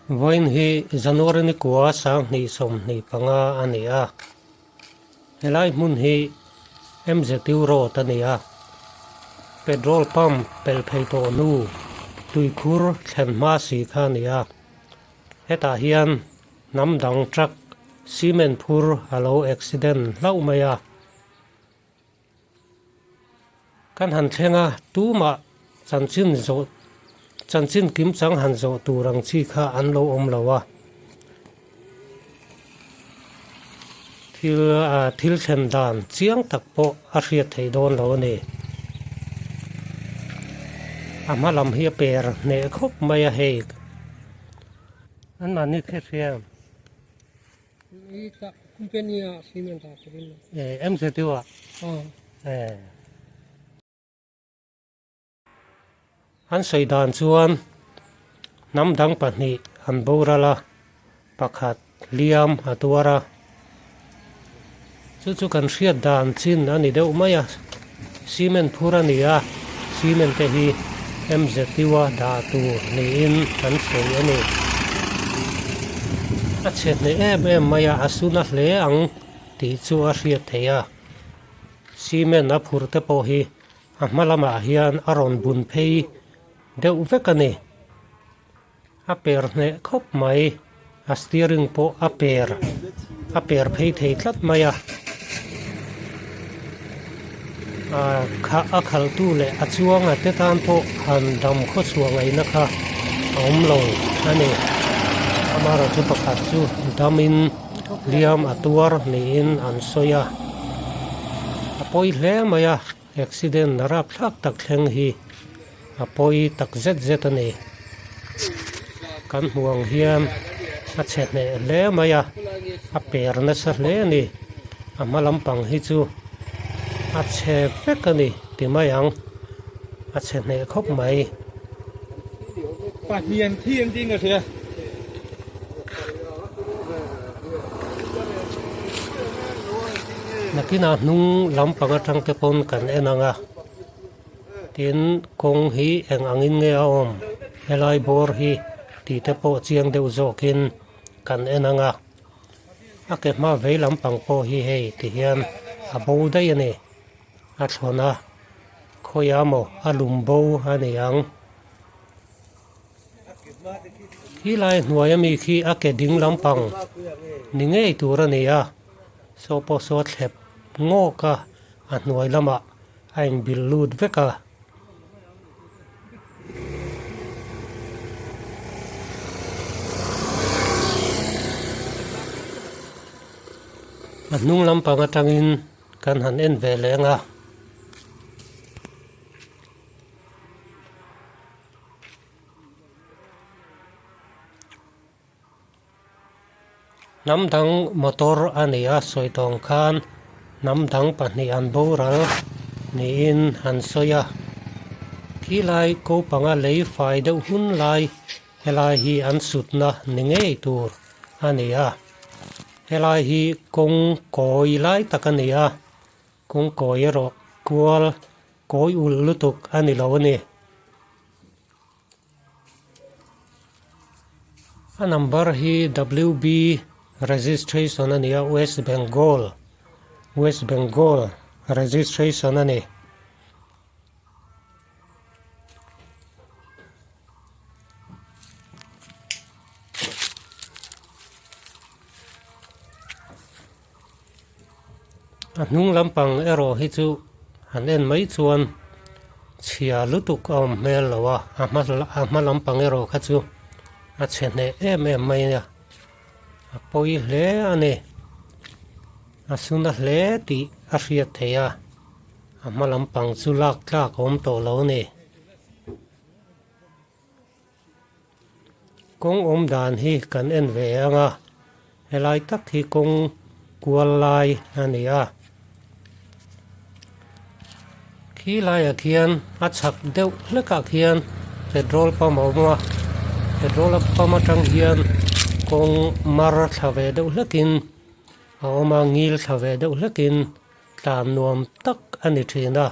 Vawiin hi January ni kua 2025 a ni a, helai hmun hi MZU Road a ni a, petrol pump pelh phei tawh hnu tuikhur thlen hma si kha a ni a, hetah hian hnam dang truck cement phur a lo accident hlauh mai a. Kan han thleng a, tumah chanchin zawh chanchin kim chang han zawh tur ang chi kha an lo awm lo a. Thil ah thil thlen dan chiang tak pawh a hriat theih dawn lo a ni. A hma lam hi a per hneh khawp mai a hei. Anmahni khe hriam. MZU ah an sawi dan chuan hnam dang pahnih an boral a, pakhat hliam a tuar a, chu chu kan hriat dan chin a ni deuh mai a, cement phur a ni a, cement te hi MZU a dah tur niin an sawi a ni. A chhe hneh em em mai a, a suna hle ang tih chu a hriat theih a, cement a phur te pawh hi a hma lamah hian a rawn bun phei deuh vek a ni. A per hneh khawp mai, a steering pawh a per a per phei thei tlat mai a, ah kha a khalhtu leh a chuanga te tan pawh han dam khawchhuah ngaihna kha a awm lo a ni. Amaherawhchu pakhat chu damin hliam a tuar niin an sawi a, a pawi hle mai a. Accident rapthlak tak thleng hi a pawi tak zet zet a ni. Kan hmuh ang hian a chhe hneh hle mai a, a per nasa hle a ni. A hma lampang hi chu a chhe vek a ni ti mai ang, a chhe hneh khawp mai. Pahnian thi an tih in ka hria. Nakinah hnung lampang atang te pawn kan en ang a, tin kawng hi eng angin nge a awm helai bawr hi tih te pawh chiang deuh zawkin kan en ang a, a ke hma vei lampang pawh hi hei ti hian a bo daih a ni, a thlawn a khawiah maw a lum bo a ni ang. Khi lai hnuai ami khi a ke ding lampang ni ngei tur a ni a, saw pawh saw a thlep ngawk a, a hnuai lamah a inbil lut vek a. A hnung lampang atangin kan han en ve leng a. Hnam dang motor a ni a sawi tawng khan hnam dang pahnih an boral niin an sawi a khi lai ko panga lei fai deuh hun lai helai hi an sutna ni ngei tur a ni a helai hi kawng kawi lai tak a ni a kawng kawi erawh kual Kawi ulh lutuk a ni lo a ni. A number hi WB registration a ni a, West Bengal, West Bengal registration a ni. A hnung lampang erawh hi chu han en mai chuan chhia lutuk a awm hmel lo a, a hma a hma lampang erawh kha chu a chhe hneh em em mai a, a pawi hle a ni. A suna hle tih a hriat theih a, a hma lampang chu lak tlak a awm tawh lo a ni. Kawng awm dan hi kan en ve ang a, helai tak hi kawng kual lai a ni a. Khi laiah khian a chhak deuh hlekah khian petrol pump a awm a, petrol pump atang hian kawng mar thla ve deuh hlekin a awm a, ngil thla ve deuh hlekin tlan nuam tak a ni thin a.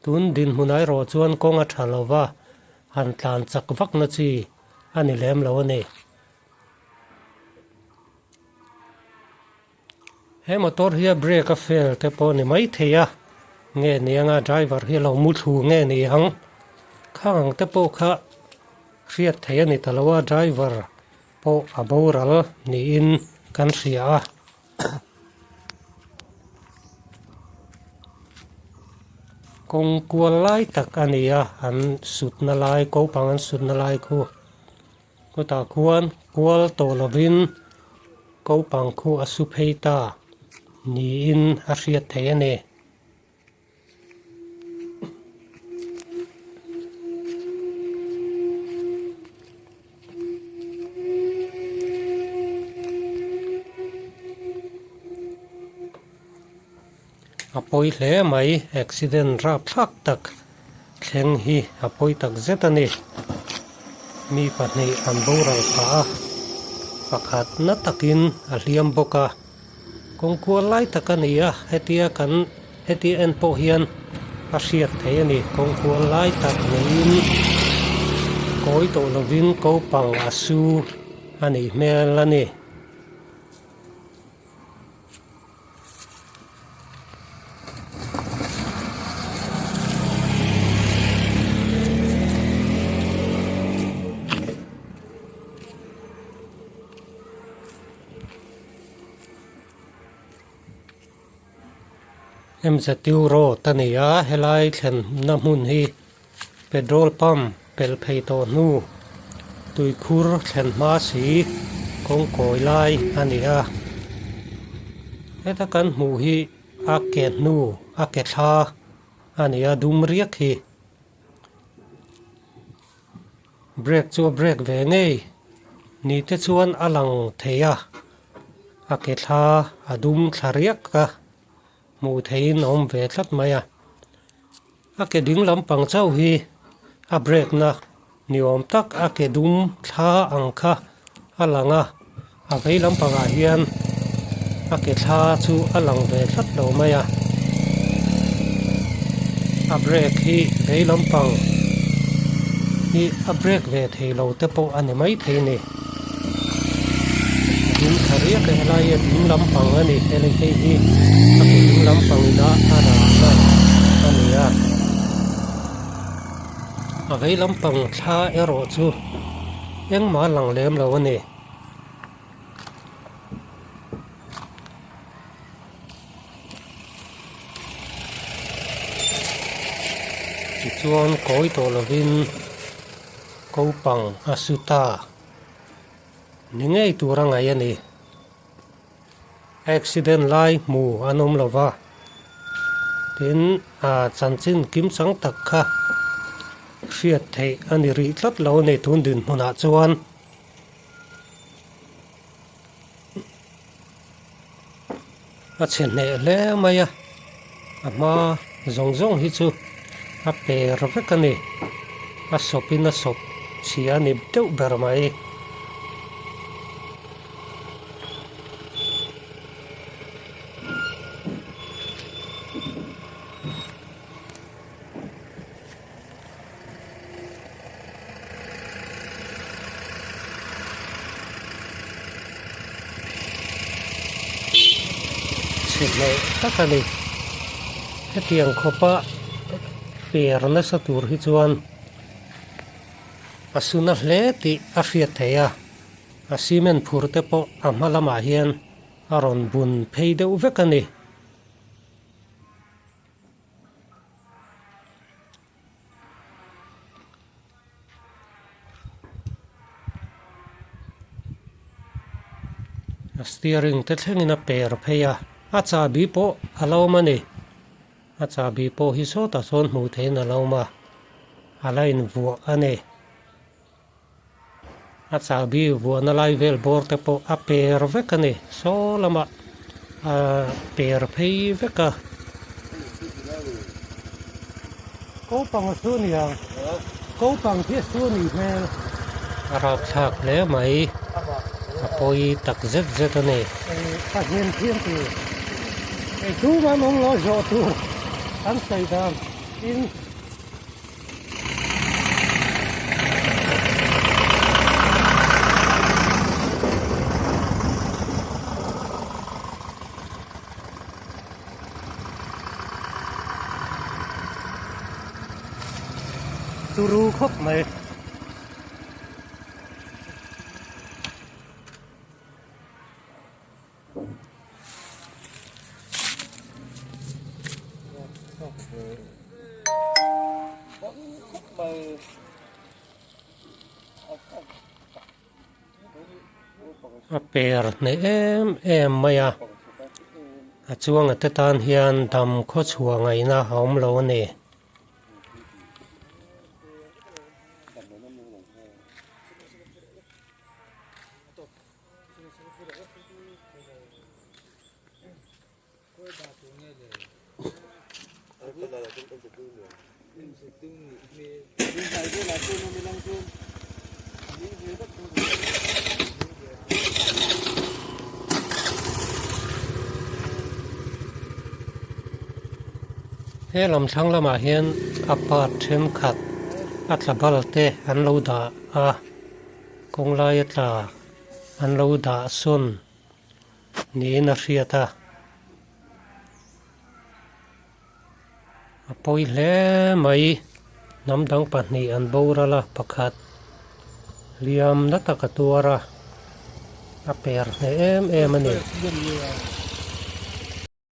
Tun dinhmun erawh chuan kawng a tha lo va, han tlan chak vak na chi a ni lem lo a ni. He motor hi a brake a fail te pawh a ni maithei a, nge ni anga driver hi a lo mu thlu nge ni ang? Khang ang te pawh kha hriat theih a ni ta lo a, driver pawh a boral niin kan hria a. Kawng kual lai tak a ni a, an sutna lai kopang an sutna lai khu chutah khuan kual tawh lovin kopang khu a su phei ta niin a hriat theih a ni. A pawi hle mai accident rapthlak tak thleng hi a pawi tak zet a ni mi pahnih an boral phah a pakhat na takin a hliam bawk a. Kawngkual lai tak a ni a, hetia kan hetia en pawh hian a hriat theih a ni. Kawngkual lai tak niin kawi tawh lovin kopang a su a nih hmel a ni. MZU road a ni a helai thlenna hmun hi petrol pump pelh phei tawh hnu tuikhur thlen hma si kawng kawi lai a ni a heta kan hmuh hi a ke hnu a ke thla a ni a dum riak hi. Brake chu a brake ve ngei ni te chuan a lang thei a, a ke thla a dum thla riak a, hmuh theihin a awm ve tlat mai a. A ke ding lampang chauh hi a brake na ni awm tak a ke dum thla ang kha a lang a, a vei lampangah hian a ke thla chu a lang ve tlat lo mai a, a brake hi vei lampang hi a brake ve thei lo te pawh a ni maithei a ni, a ding thla riak a helai hi a ding lampang a ni helai hei hi a ke ding lampang ina a rahna a ni a, a vei lampang thla erawh chu. Engmah a lang lem lo a ni. Tichuan kawi tawh lovin kopang a su ta ni ngei tur a ngaih a ni. Accident lai hmu an awm lo va, tin ah chanchin kim chang tak kha hriat theih a ni rih tlat lo a ni tun dinhmunah chuan. A chhe hneh hle mai a, a hma zawng zawng hi chu a per vek a ni, a sawpin a sawp chhia a ni deuh ber mai. Chhe hleh tak a ni. Hetiang khawpa per nasa tur hi chuan a su na hle tih a hriat theih a. A cement phur te pawh a hma lamah hian a rawn bun phei deuh vek a ni. A steering te thlengin a per phei a, a chahbi pawh a lo awm a ni. A chahbi pawh hi sawtah sawn hmuh theihin a lo awm a, a la invuah a ni. A chahbi vuahna lai vel bawr te pawh a per vek a ni saw lamah a per phei vek a. Kopang a su nia kopang khi a su a nih hmel. A rapthlak hle mai a pawi tak zet zet a ni. Ka hnem thiam tur hei tumah an awm lo a zawh tur an sawi dan in. turu khawp mai. A per hneh em em mai a a chuanga te tan hian dam khawchhuah ngaihna a awm lo a ni. He lam thlang lamah hian a part thenkhat a tla bal te an lo dah a kawng laia tla an lo dah sawn niin a hriat a. A pawi hle mai hnam dang pahnih an boral a pakhat hliam na tak a tuar a a per hneh em em a ni.